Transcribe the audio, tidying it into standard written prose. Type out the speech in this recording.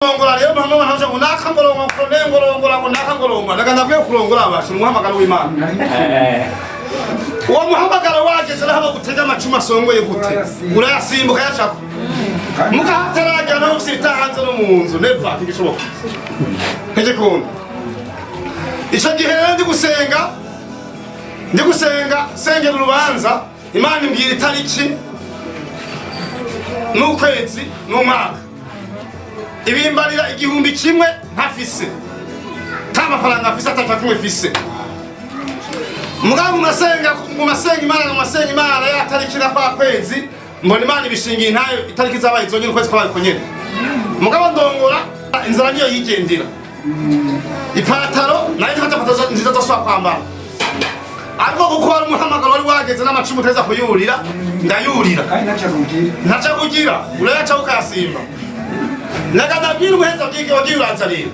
Kurongora rero mama mama ngo naka ngorongora ngo ngorongora ngo naka ngorongora ndaga ndakwiye kurongora abasha umuhamagaro w'Imana. Uwo muhamagaro wageze naho bagutega amacumu asongoye gute, urayasimbuka yacako mukahataragera naho ufise ibitahanze no mu nzu neva ntigishoboka, ntigikunda. Ico gihe rero ndi gusenga sengera urubanza, Imana imbwira itariki n'ukwezi n'umwaka, ibimbarira 1000 ntafise, nta mafaranga afise, atata kimwe mfise. Mugabo mu masenga Imana, mu masenga Imana ya tariki na kwa kwezi, mbona Imana ibishingiye ntayo, itariki zabaye izonyene, ukwezi kwabaye uko nyene. Mugabo ndongora, inzara niyo yigendera, ipataro nayo nzifata pataro nziza zosubira kwambara, ariko kuko wari umuhamagaro wari wageze n'amacumu uteza kuyurira, ndayurira. Kandi ntacyo akubwira. Ntaca kugira, urayaca ukayasimba. Naga ndabwira umuheza bwige wagiye uranzanira.